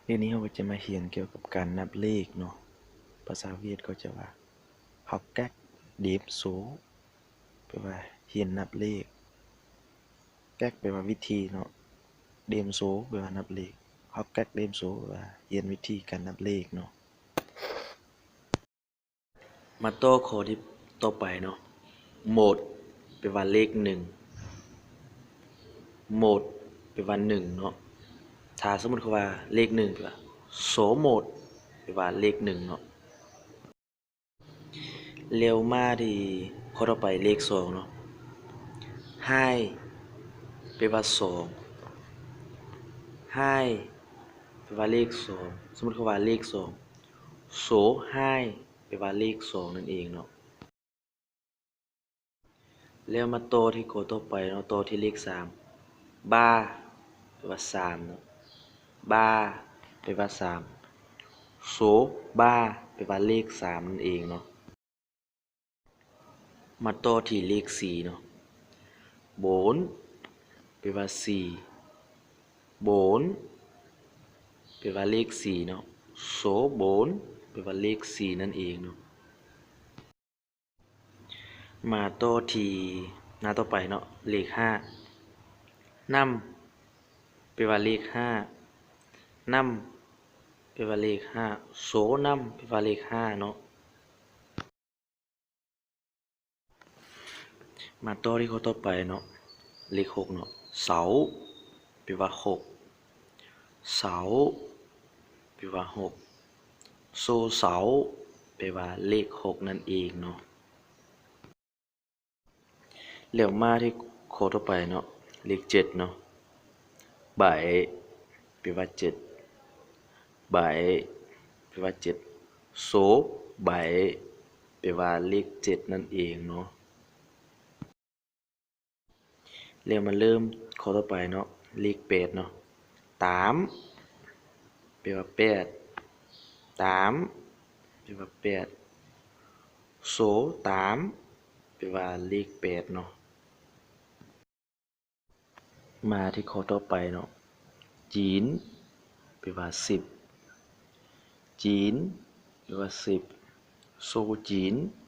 ດຽວນີ້ເຮົາກໍຈະມາຮຽນກ່ຽວກັບການນັບເລກເນາະ. ພາສາຫວຽດເຂົາຈະວ່າ học cách đếm số ແປວ່າຮຽນນັບເລກ. Cách ແປວ່າວິທີເນາະ, đếm số ແປວ່ານັບເລກ, học cách đếm số ແປວ່າຮຽນວິທີການນັບເລກເນາະ. ມາຕໍ່ຂໍ້ທີ່ຕໍ່ໄປເນາະ. một ແປວ່າເລກໜຶ່ງ, một ແປວ່າໜຶ່ງເນາະ. ຖ້າສົມມຸດເຂົາວ່າເລກໜຶ່ງ ແປວ່າ số một ແປວ່າເລກໜຶ່ງເນາະ. ແລ້ວມາທີ່ຂໍ້ຕໍ່ໄປ ເລກສອງເນາະ. hai ແປວ່າສອງ, hai ແປວ່າເລກສອງ. ສົມມຸດເຂົາວ່າເລກສອງ số hai ແປວ່າເລກສອງນັ້ນເອງເນາະ. ແລ້ວມາຕໍ່ທີ່ຂໍ້ຕໍ່ໄປເນາະ, ຕໍ່ທີ່ເລກສາມ. ba ແປວ່າສາມເນາະ, ba ແປວ່າສາມ, số ba ແປວ່າເລກສາມນັ້ນເອງເນາະ. ມາຕໍ່ທີ່ເລກສີ່ເນາະ. bốn ແປວ່າສີ່, bốn ແປວ່າເລກສີ່ເນາະ, số bốn ແປວ່າເລກສີ່ນັ້ນເອງເນາະ. ມາຕໍ່ທີ່ໜ້າຕໍ່ໄປເນາະ, ເລກຫ້າ. năm ແປວ່າເລກຫ້າ, năm ແປວ່າເລກຫ້າ, số năm ແປວ່າເລກຫ້າເນາະ. ມາຕໍ່ທີ່ຂໍ້ຕໍ່ໄປເນາະ, ເລກຫົກເນາະ. sáu ແປວ່າຫົກ, sáu ແປວ່າຫົກ, số sáu ແປວ່າເລກຫົກນັ້ນເອງເນາະ. ແລ້ວມາທີ່ຂໍ້ຕໍ່ໄປເນາະ, ເລກເຈັດເນາະ. bảy ແປວ່າເຈັດ, bảy ແປວ່າເຈັດ, số bảy ແປວ່າເລກເຈັດນັ້ນເອງເນາະ. ແລ້ວມາເລີ່ມຂໍ້ຕໍ່ໄປເນາະ, ເລກແປດເນາະ. tám ແປວ່າແປດ, tám ແປວ່າແປດ, số tám ແປວ່າເລກແປດເນາະ. ມາທີ່ຂໍ້ຕໍ່ໄປເນາະ, chín ແປວ່າສິບ, chín ແປວ່າສິບ, số chín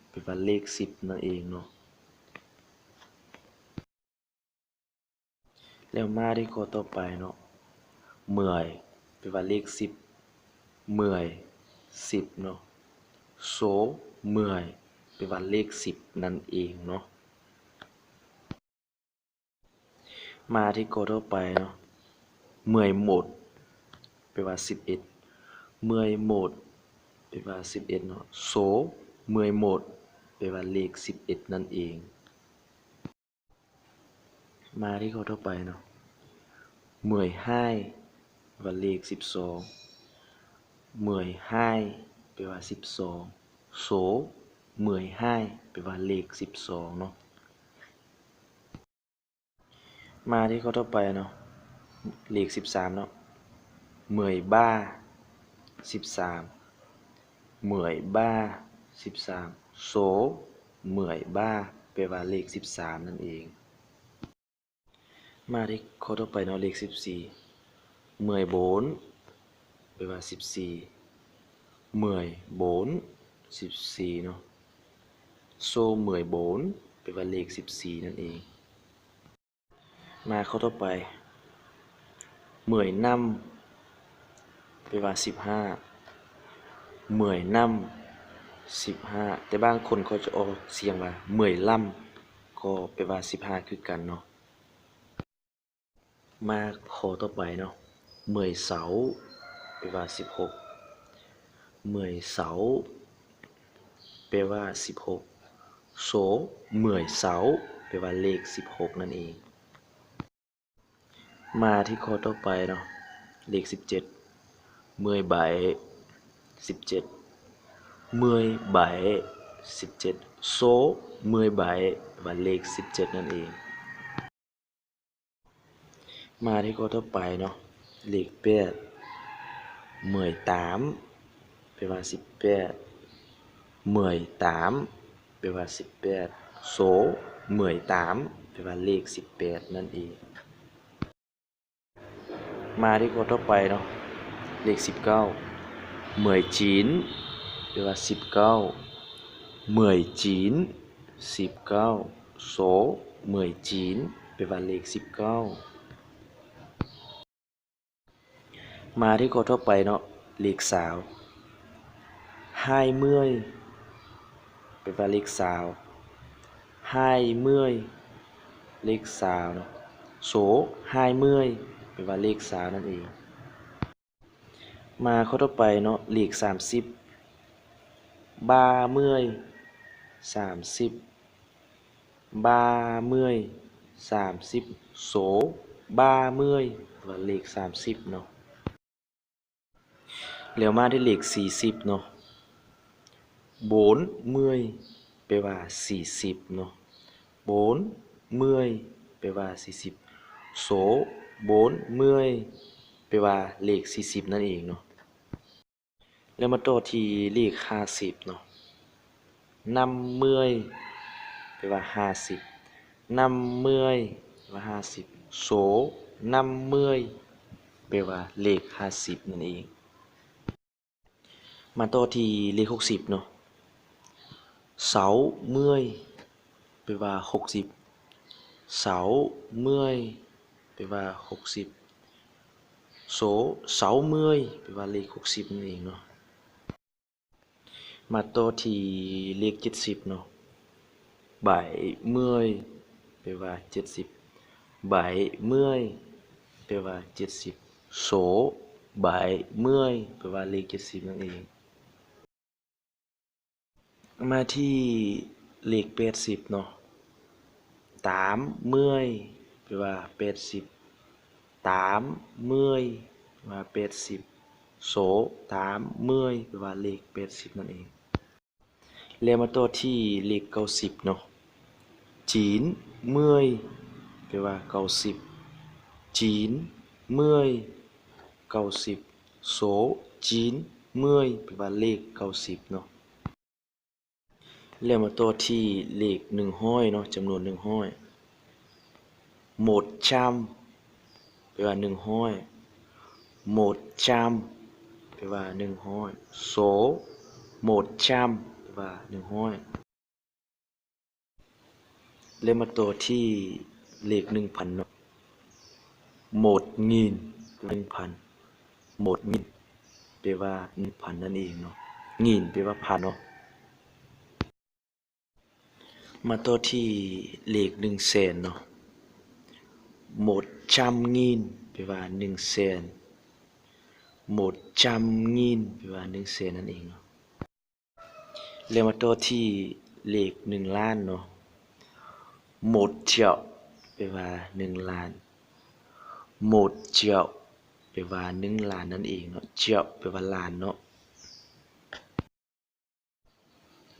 ແປວ່າເລກສິບນັ້ນເອງເນາະ. ແລ້ວມາທີ່ຂໍ້ຕໍ່ໄປເນາະ, mười ແປວ່າເລກສິບ, mười ສິບເນາະ, số mười ແປວ່າເລກສິບນັ້ນເອງເນາະ. ມາທີ່ຂໍ້ຕໍ່ໄປເນາະ, mười một ແປວ່າສິບເອັດ, mười một ແປວ່າສິບເອັດເນາະ, số mười một ແປວ່າເລກສິບເອັດນັ້ນເອງ. ມາທີ່ຂໍ້ຕໍ່ໄປເນາະ, mười hai ແປວ່າເລກສິບສອງ, mười hai ແປວ່າສິບສອງ, số mười hai ແປວ່າເລກສິບສອງເນາະ. ມາທີ່ຂໍ້ຕໍ່ໄປເນາະ, ເລກສິບສາມເນາະ, mười ba ສິບສາມ, mười ba ສິບສາມ, số mười ba ແປວ່າເລກສິບສາມນັ້ນເອງ. ມາທີ່ຂໍ້ຕໍ່ໄປເນາະ, ເລກສິບສີ່, mười bốn ແປວ່າສິບສີ່, mười bốn ສິບສີ່ເນາະ, số mười bốn ແປວ່າເລກສິບສີ່ນັ້ນເອງ. ມາຂໍ້ຕໍ່ໄປ, mười năm ແປວ່າສິບຫ້າ, mười năm ສິບຫ້າ, ແຕ່ບາງຄົນເຂົາຈະອອກສຽງວ່າ mười lăm ກໍແປວ່າສິບຫ້າຄືກັນເນາະ. ມາຂໍ້ຕໍ່ໄປເນາະ, mười sáu ແປວ່າສິບຫົກ, mười sáu ແປວ່າສິບຫົກ, số mười sáu ແປວ່າເລກສິບຫົກນັ້ນເອງ. ມາທີ່ຂໍ້ຕໍ່ໄປເນາະ, ເລກສິບເຈັດ, mười bảy ສິບເຈັດ, mười bảy ສິບເຈັດ, số mười bảy ແປວ່າເລກສິບເຈັດນັ້ນເອງ. ມາທີ່ຂໍ້ຕໍ່ໄປເນາະ, ເລກແປດ, mười tám ແປວ່າສິບແປດ, mười tám ແປວ່າສິບແປດ, số mười tám ແປວ່າເລກສິບແປດນັ້ນເອງ. ມາທີ່ຂໍ້ຕໍ່ໄປເນາະ, ເລກສິບເກົ້າ ເໝີຍຈີນ ແປວ່າສິບເກົ້າ ເໝີຍຈີນ ສິບເກົ້າ ໂສ ເໝີຍຈີນ ແປວ່າເລກສິບເກົ້າ. ມາທີ່ຂໍ້ຕໍ່ໄປເນາະ ເລກຊາວ ຮາຍເມື່ອຍ ແປວ່າເລກຊາວ ຮາຍເມື່ອຍ ເລກຊາວເນາະ ໂສ ຮາຍເມື່ອຍ ແປວ່າເລກຊາວນັ້ນເອງ. ມາຂໍ້ຕໍ່ໄປເນາະ ເລກສາມສິບ ບ່າເມື່ອຍ ສາມສິບ ບ່າເມື່ອຍ ສາມສິບ ໂສ ບ່າເມື່ອຍ ວ່າເລກສາມສິບເນາະ. ແລ້ວມາທີ່ເລກສີ່ສິບເນາະ ໂບນເມື່ອຍ ແປວ່າສີ່ສິບເນາະ ໂບນເມື່ອຍ ແປວ່າສີ່ສິບ ໂສ ໂບນເມື່ອຍ ແປວ່າເລກສີ່ສິບນັ້ນເອງເນາະ. ແລ້ວມາຕໍ່ທີ່ເລກຫ້າສິບເນາະ ນຳເມື່ອຍ ແປວ່າຫ້າສິບ ນຳເມື່ອຍ ແປວ່າຫ້າສິບ ໂສ ນຳເມື່ອຍ ແປວ່າເລກຫ້າສິບນັ້ນເອງ. ມາຕໍ່ທີ່ເລກຫົກສິບເນາະ ເຊົາເມື່ອຍ ແປວ່າຫົກສິບ ເຊົາເມື່ອຍ ແປວ່າຫົກສິບ ໂສ ເຊົາເມື່ອຍ ແປວ່າເລກຫົກສິບນັ້ນເອງເນາະ. ມາຕໍ່ທີ່ເລກເຈັດສິບເນາະ ໃບເມື່ອຍ ແປວ່າເຈັດສິບ ໃບເມື່ອຍ ແປວ່າເຈັດສິບ ໂສ ໃບເມື່ອຍ ແປວ່າເລກເຈັດສິບນັ້ນເອງ. ມາທີ່ເລກແປດສິບເນາະ ຕາມເມື່ອຍ ແປວ່າແປດສິບ ຕາມເມື່ອຍ ແປວ່າແປດສິບ ໂສ ຕາມເມື່ອຍ ແປວ່າເລກແປດສິບນັ້ນເອງ. ແລ້ວມາຕໍ່ທີ່ເລກເກົ້າສິບເນາະ ຈີນເມື່ອຍ ແປວ່າເກົ້າສິບ ຈີນເມື່ອຍ ເກົ້າສິບ ໂສ ຈີນເມື່ອຍ ແປວ່າເລກເກົ້າສິບເນາະ. ແລ້ວມາຕໍ່ທີ່ເລກໜຶ່ງຮ້ອຍເນາະ ຈຳນວນໜຶ່ງຮ້ອຍ ໝົດຈຳ ແປວ່າໜຶ່ງຮ້ອຍ ໝົດຈຳ ແປວ່າໜຶ່ງຮ້ອຍ ໂສ ໝົດຈຳ ແປວ່າໜຶ່ງຮ້ອຍ. ແລ້ວມາຕໍ່ທີ່ເລກໜຶ່ງພັນເນາະ ໝົດງິນ ໜຶ່ງພັນ ໝົດງິນ ແປວ່າໜຶ່ງພັນນັ້ນເອງເນາະ ງິນ ແປວ່າພັນເນາະ. ມາຕໍ່ທີ່ເລກໜຶ່ງແສນເນາະ ໝົດຈຳງິນ ແປວ່າໜຶ່ງແສນ ໝົດຈຳງິນ ແປວ່າໜຶ່ງແສນນັ້ນເອງເນາະ. ແລ້ວມາຕໍ່ທີ່ເລກໜຶ່ງລ້ານເນາະ ໝົດຈຽວ ແປວ່າໜຶ່ງລ້ານ ໝົດຈຽວ ແປວ່າໜຶ່ງລ້ານນັ້ນເອງເນາະ ຈຽວ ແປວ່າລ້ານເນາະ.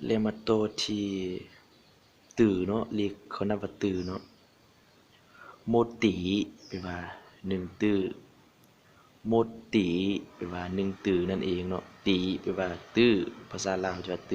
ແລ້ວມາຕໍ່ທີ່ຕື້ເນາະ ເລກເຂົານັບວ່າຕື້ເນາະ ໝົດຕີ ແປວ່າໜຶ່ງຕື້ ໝົດຕີ ແປວ່າໜຶ່ງຕື້ນັ້ນເອງເນາະ ຕີ ແປວ່າຕື້ ພາສາລາວເຂົາຈະວ່າ